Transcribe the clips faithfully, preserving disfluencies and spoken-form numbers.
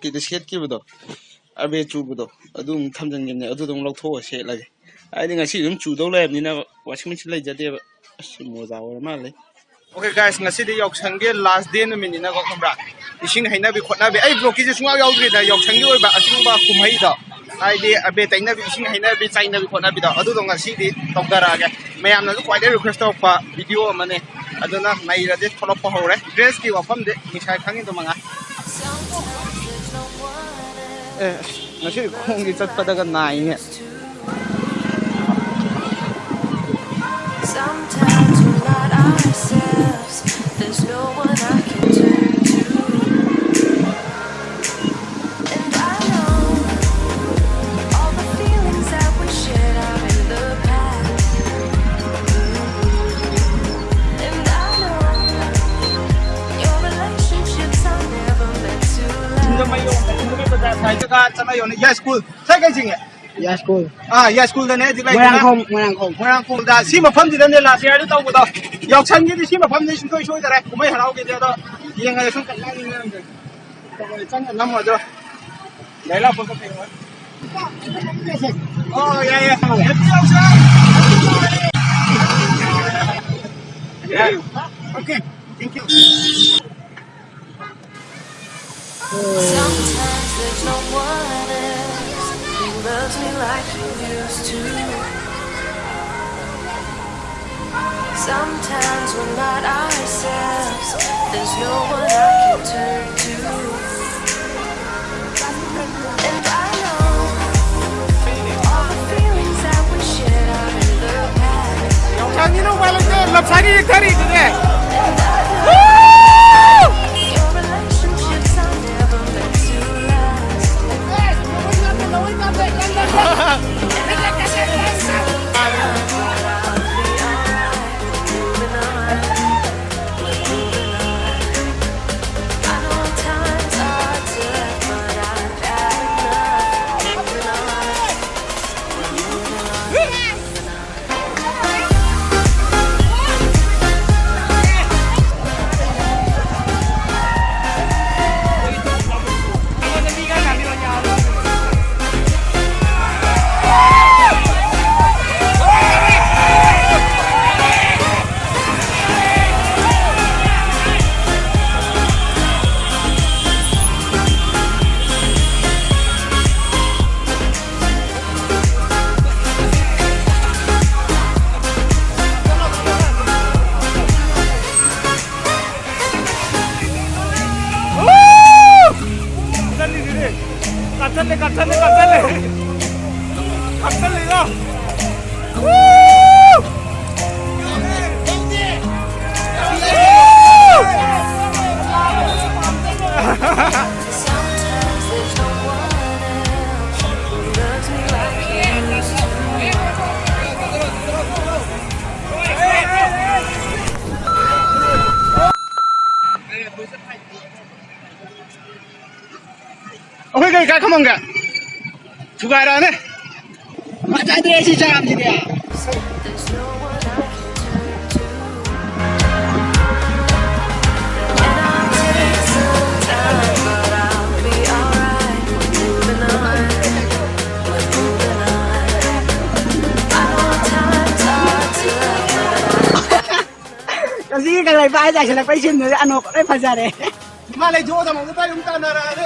ꯁꯤꯗ ꯁꯦꯠꯈꯤꯕꯗꯣ, ꯑꯕꯦ ꯆꯨꯕꯗꯣ, ꯑꯗꯨ ꯑꯃꯨꯛ ꯊꯝꯖꯤꯟꯈꯤꯕꯅꯦ꯫ ꯑꯗꯨꯗꯣ ꯑꯃꯨꯛ ꯂꯧꯊꯣꯛꯑ ꯁꯦꯠꯂꯒꯦ꯫ ꯍꯥꯏꯗꯤ ꯉꯁꯤ ꯑꯗꯨꯝ ꯆꯨꯗꯧ ꯂꯩꯔꯕꯅꯤꯅ ꯋꯥꯁꯤꯡ ꯃꯦꯆꯤꯟ ꯂꯩꯖꯗꯦꯕ꯫ ꯑꯁ, ꯃꯣꯖꯥ ꯑꯣꯏꯔ ꯃꯥꯜꯂꯦ꯫ Okay guys, ꯉꯁꯤꯗꯤ ꯌꯥꯎꯁꯪꯒꯤ last day ꯅꯨꯃꯤꯠꯅꯤꯅꯀꯣ, ꯈꯪꯕ꯭ꯔꯥ? ꯏꯁꯤꯡ ꯍꯩꯅꯕꯤ ꯈꯣꯠꯅꯕꯤ, ꯑꯩ vlogꯀꯤꯁꯦ ꯁꯨꯡꯌꯥꯎ ꯌꯥꯎꯗ꯭ꯔꯤꯗ, ꯌꯥꯎꯁꯪꯒꯤ ꯑꯣꯏꯕ ꯑꯆꯤꯡꯕ ꯀꯨꯝꯍꯩꯗꯣ, ꯍꯥꯏꯗꯤ ꯑꯕꯦ ꯇꯩꯅꯕꯤ, ꯏꯁꯤꯡ ꯍꯩꯅꯕꯤ, ꯆꯥꯏꯅꯕꯤ ꯈꯣꯠꯅꯕꯤꯗꯣ, ꯑꯗꯨꯗꯣ ꯉꯁꯤꯗꯤ ꯇꯧꯊꯔꯛꯑꯒꯦ꯫ ꯃꯌꯥꯝꯅꯁꯨ ꯈ꯭ꯋꯥꯏꯗꯩ request ꯇꯧꯔꯛꯄ video ꯑꯃꯅꯦ, ꯑꯗꯨꯅ ꯅꯩꯔꯁꯦ꯫ ꯊꯣꯛꯂꯛꯄ ꯍꯧꯔꯦ꯫ Dressꯀꯤ ꯋꯥꯐꯝꯗꯤ ꯉꯁꯥꯏ ꯈꯪꯉꯤꯗꯣ ꯃꯉꯥꯏ꯫ ꯑꯦ, ꯉꯁꯤ ꯈꯣꯡꯁꯦ ꯆꯠꯄꯗꯒ ꯅꯥꯏꯅꯦ꯫ Sometimes we're not ourselves. There's no one I can turn to. And I know all the feelings that we shared are in the past. And I know your relationships are never meant to last. ꯁ꯭ꯋꯥꯏꯗꯒ ꯆꯠꯅ ꯌꯣꯟꯅ ꯌꯥꯏ school. ꯁ꯭ꯋꯥꯏ ꯀꯩ ꯆꯤꯡꯉꯦ? ꯌꯥꯏ school. ꯑꯥ, ꯌꯥꯏ ꯁ꯭ꯀꯨꯜꯗꯅꯦ ꯍꯧꯖꯤꯛ ꯂꯩꯔꯤꯁꯤꯅ꯫ ꯃꯣꯏꯔꯥꯡꯈꯣꯡ, ꯃꯣꯏꯔꯥꯡꯈꯣꯡ꯫ ꯃꯣꯏꯔꯥꯡꯈꯣꯡꯗ ꯁꯤ ꯃꯐꯝꯁꯤꯗꯅꯦ last yearꯗ ꯇꯧꯕꯗꯣ꯫ ꯌꯥꯎꯁꯪꯒꯤꯗꯤ ꯁꯤ ꯃꯐꯝꯗꯤ ꯁꯨꯡꯁꯣꯏ ꯁꯣꯏꯗꯔꯦ꯫ ꯀꯨꯝꯍꯩ ꯍꯔꯥꯎꯒꯤꯗꯤ ꯑꯗꯣ ꯌꯦꯡꯉꯒ ꯁꯨꯝ ꯀꯠꯂꯛꯑꯅꯤ ꯃꯌꯥꯝꯁꯦ꯫ ꯆꯪꯉ ꯅꯝꯃꯗ꯭ꯔꯣ? ꯂꯥꯏꯔꯤꯛ ꯂꯥꯛꯄ ꯆꯠꯄ ꯌꯦꯡꯉꯣ꯫ ꯑꯣ, ꯌꯥꯏ, ꯌꯥꯏ꯫ Happy ꯌꯥꯎꯁꯪ! Okay, thank you. Sometimes there's no one else who loves me like you used to. Sometimes we're not ourselves. There's no one I can turn to. And I know all the feelings that we shared are in the past. ꯌꯥꯎꯁꯪꯒꯤꯅ ꯎꯄꯥꯏ ꯂꯩꯇꯦ, ꯂꯞꯁꯥꯒꯤ ꯌꯦꯛꯊꯔꯤꯗꯨꯅꯦ꯫ Your relationships are never meant to last. ꯀꯥꯞꯆꯜꯂꯦ, ꯀꯥꯞꯆꯜꯂꯦ꯫ ꯀꯥꯞꯆꯜꯂꯤꯔꯣ? ꯑꯩꯈꯣꯏ ꯀꯩ ꯀꯥꯏ ꯈꯝꯃꯝꯒꯦ? ꯊꯨꯒꯥꯏꯔꯛꯑꯅꯤ꯫ ꯐꯖꯗ꯭ꯔꯦ ꯁꯤ ꯆꯥꯝꯁꯤꯗꯤ꯫ ꯉꯁꯤꯒꯤ ꯀꯪꯂꯩꯄꯥꯛ ꯆꯥꯏꯁꯤꯜꯂꯛꯄꯩ ꯁꯤꯟꯗꯨꯗꯤ ꯑꯅꯣꯛ ꯂꯣꯏ ꯐꯖꯔꯦ꯫ ꯃꯥ ꯂꯩꯊꯣꯛꯑꯣ, ꯊꯝꯃꯣ, ꯅꯨꯄꯥ ꯌꯨꯝ ꯇꯥꯟꯅꯔꯛꯑꯅꯤ꯫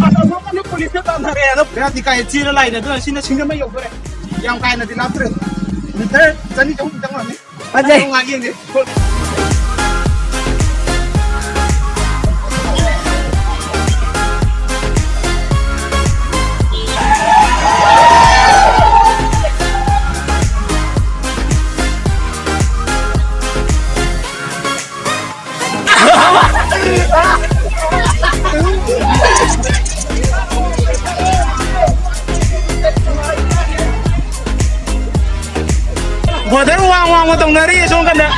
ꯑꯁ, ꯑꯁꯣꯝ ꯀꯥꯟꯗ ꯄꯨꯂꯤꯁꯀ ꯇꯥꯟꯅꯔꯛꯑꯦ ꯑꯗꯣ꯫ ꯕꯦꯔꯥꯗꯤ ꯀꯥꯏ ꯆꯦꯜꯂ ꯂꯥꯛꯏꯅꯦ, ꯑꯗꯨꯅ ꯁꯤꯅ ꯁꯤꯡꯖꯃꯩ ꯌꯧꯗꯣꯔꯦ꯫ ꯌꯥꯝ ꯀꯥ ꯍꯦꯟꯅꯗꯤ ꯂꯥꯞꯇ꯭ꯔꯦ꯫ ꯃꯤꯇꯔ ꯆꯅꯤ ꯆꯍꯨꯝ ꯈꯤꯇꯪ ꯑꯣꯏꯔꯝꯅꯤ꯫ ꯐꯖꯩ꯫ ꯉꯥꯏꯍꯥꯛ ꯌꯦꯡꯒꯦ꯫ ꯕ꯭ꯔꯗꯔ ꯋꯥꯡ ꯋꯥꯡꯃ ꯇꯧꯅꯔꯤ ꯁꯣꯝ ꯀꯟꯗ꯫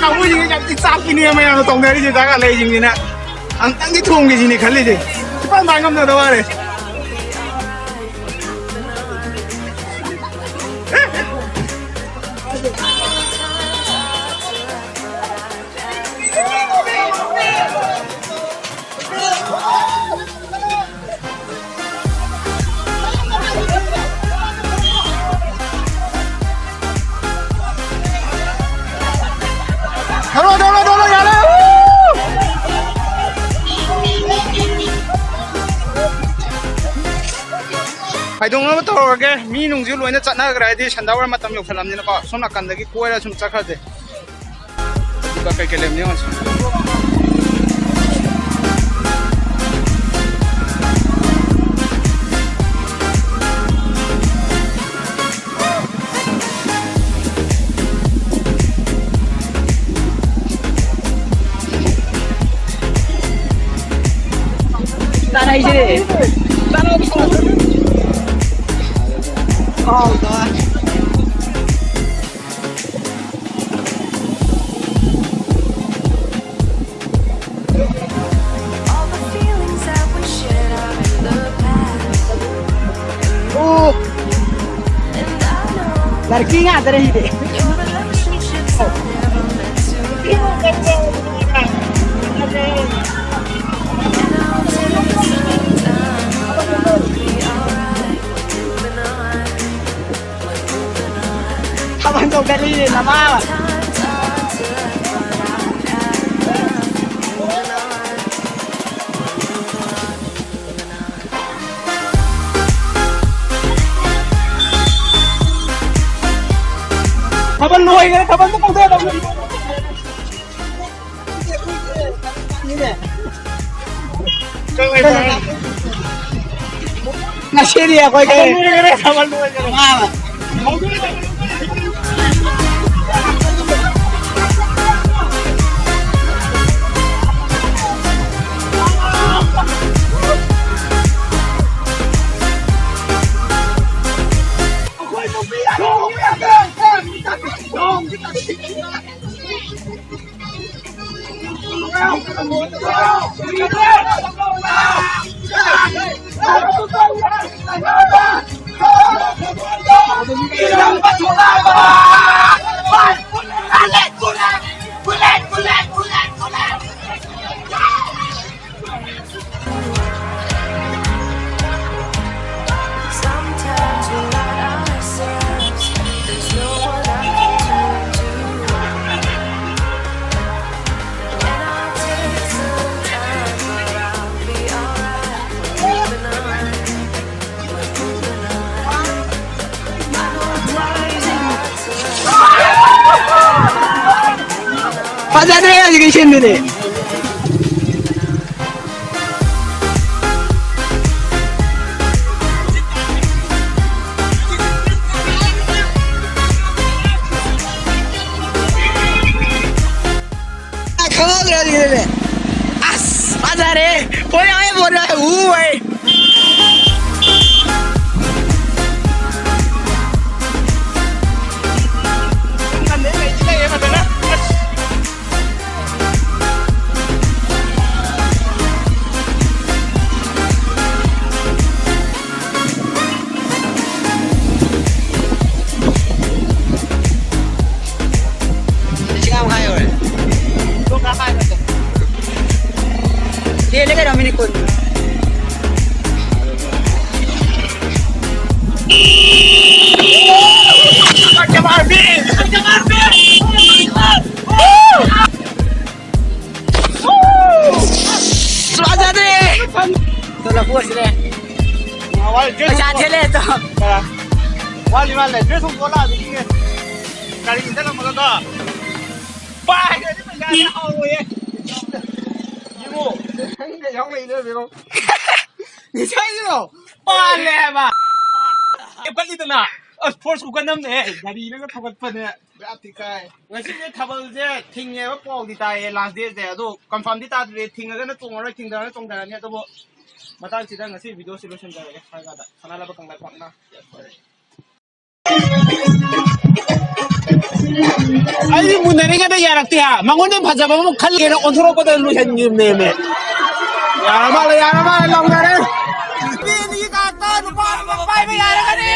ꯀꯥꯡꯕꯨꯁꯤꯡꯁꯦ ꯌꯥꯝ ꯊꯤ ꯆꯥꯛꯄꯤꯅꯦ ꯃꯌꯥꯝꯅ ꯇꯧꯅꯔꯤꯁꯦ, ꯗꯔꯀꯥꯔ ꯂꯩꯁꯤꯡꯁꯤꯅ꯫ ꯑꯝꯇꯪꯗꯤ ꯊꯣꯡꯒꯦꯁꯤꯅꯦ ꯈꯜꯂꯤꯁꯦ꯫ ꯁꯨꯄꯥꯟ ꯄꯥꯟ ꯉꯝꯅꯗ ꯋꯥꯔꯦ꯫ ꯇꯧꯅꯕ ꯇꯧꯔꯒꯦ꯫ ꯃꯤ ꯅꯨꯡꯁꯨ ꯂꯣꯏꯅ ꯆꯠꯅꯈ꯭ꯔꯦ, ꯍꯥꯏꯗꯤ ꯁꯟꯗꯥꯋꯥꯏꯔꯝ ꯃꯇꯝ ꯌꯧꯁꯜꯂꯝꯅꯤꯅꯀꯣ꯫ ꯁꯣꯝ ꯅꯥꯀꯟꯗꯒꯤ ꯀꯣꯏꯔ ꯁꯨꯝ ꯆꯠꯈ꯭ꯔꯁꯦ꯫ ꯑꯗꯨꯒ ꯀꯩꯀꯩ ꯂꯩꯕꯅꯣ ꯌꯦꯡꯉꯁꯤ꯫ ꯆꯥꯅꯩꯁꯦ꯫ ꯑꯣ꯫ ꯂꯛꯀꯤ ꯉꯥꯛꯇꯅꯦ ꯁꯤꯗꯤ꯫ ꯊꯥꯕꯜ ꯆꯣꯡꯈꯠꯂꯤꯅꯦ ꯅꯃꯥ꯫ ꯊꯥꯕꯜ ꯂꯣꯏꯈ꯭ꯔꯦ, ꯊꯥꯕꯜꯗꯣ ꯀꯧꯊꯣꯛꯑꯦ꯫ ꯉꯁꯤꯗꯤ ꯑꯩꯈꯣꯏ ꯀꯩ ꯊꯥꯕꯜ ꯂꯣꯏꯈ꯭ꯔꯦ, ꯊꯥꯕꯜ ꯂꯣꯏꯈ꯭ꯔꯦ꯫ ꯐꯖꯗ꯭ꯔꯦ ꯍꯧꯖꯤꯛꯀꯤ ꯁꯤꯟꯗꯨꯗꯤ꯫ ꯈꯪꯍꯧꯗ꯭ꯔꯦ ꯍꯧꯖꯤꯛꯀꯤꯗꯨꯗꯤ꯫ ꯑꯁ ꯐꯖꯔꯦ꯫ ꯄꯣꯔꯛꯑꯦ, ꯄꯣꯔꯛꯑꯦ꯫ ꯎ ꯑꯩ꯫ ꯂꯤꯁꯤꯡ ꯑꯃ ꯈꯥꯏ ꯌꯧꯔꯦ꯫ ꯍꯦꯜꯂꯦ ꯀꯩꯅꯣ, ꯃꯤꯅꯤꯠ ꯀꯨꯟ꯫ ꯐꯖꯗ꯭ꯔꯦ꯫ ꯆꯠꯂ ꯄꯣꯠꯁꯤꯅꯦ꯫ ꯄꯩꯁꯥ ꯊꯦꯠꯂꯦ ꯑꯗꯣ꯫ ꯋꯥꯠꯂꯤ ꯃꯥꯜꯂꯦ꯫ ꯗ꯭ꯔꯦꯁ ꯍꯣꯡꯗꯣꯛꯑ ꯂꯥꯛꯑꯗꯤ ꯏꯪꯉꯦ꯫ ꯒꯥꯔꯤ ꯏꯟꯊꯔꯝꯃꯒꯀꯣ꯫ ꯄꯥꯏꯈ꯭ꯔꯗꯤ ꯄꯩꯁꯥꯁꯦ ꯍꯥꯎꯔꯣꯏꯌꯦ꯫ ꯌꯦꯡꯉꯣ꯫ ꯅꯪꯒ ꯌꯥꯎꯅ ꯏꯟꯅꯕꯤꯔꯣ꯫ ꯉꯁꯥꯏꯒꯤꯗꯣ ꯄꯥꯜꯂꯦ ꯍꯥꯏꯕ꯫ ꯀꯦꯞꯀꯠꯂꯤꯗꯅ꯫ ꯑꯁ, ꯐꯣꯔꯁ ꯈꯨꯀꯟ ꯑꯃꯅꯦ꯫ ꯒꯥꯔꯤꯅꯒ ꯊꯧꯒꯠꯄꯅꯦ꯫ ꯕꯦꯔꯥ ꯊꯤ ꯀꯥꯏ꯫ ꯉꯁꯤꯁꯦ ꯊꯥꯕꯜꯁꯦ ꯊꯤꯡꯉꯦꯕ ꯄꯥꯎꯗꯤ ꯇꯥꯏꯌꯦ, ꯂꯥꯁ ꯗꯦꯁꯦ꯫ ꯑꯗꯣ ꯀꯟꯐꯥꯔꯝꯗꯤ ꯇꯥꯗ꯭ꯔꯤ꯫ ꯊꯤꯡꯉꯒꯅ ꯇꯣꯡꯉꯔꯣꯏ, ꯊꯤꯡꯗꯔꯒꯅ ꯇꯣꯡꯊꯔꯅꯤ꯫ ꯑꯗꯨꯕꯨ ꯃꯇꯥꯡꯁꯤꯗ ꯉꯁꯤ ꯚꯤꯗꯤꯑꯣꯁꯤ ꯂꯣꯏꯁꯤꯟꯖꯔꯒꯦ꯫ ꯁ꯭ꯋꯥꯏꯗ ꯁꯅꯥ ꯂꯩꯕꯥꯛ ꯀꯪꯂꯩꯄꯥꯛꯅ ꯑꯩꯗꯤ ꯃꯨꯟꯅꯔꯤꯉꯩꯗ ꯌꯥꯔꯛꯇꯦ ꯍꯥ꯫ ꯃꯉꯣꯟꯗ ꯐꯖꯕ ꯑꯃ ꯈꯜꯂꯦꯅ ꯑꯣꯟꯊꯣꯔꯛꯄꯗ ꯂꯣꯏꯁꯤꯟꯈꯤꯕꯅꯦꯃꯦ꯫ ꯌꯥꯔ ꯃꯥꯜꯂꯦ, ꯌꯥꯔ ꯃꯥꯜꯂꯦ, ꯂꯥꯎꯅꯔꯦ꯫ ꯅꯨꯄꯤ ꯑꯅꯤꯒꯤ ꯀꯥꯔꯛꯇ ꯅꯨꯄꯥ ꯑꯃ ꯄꯥꯏꯕ ꯌꯥꯔꯒꯅꯤ꯫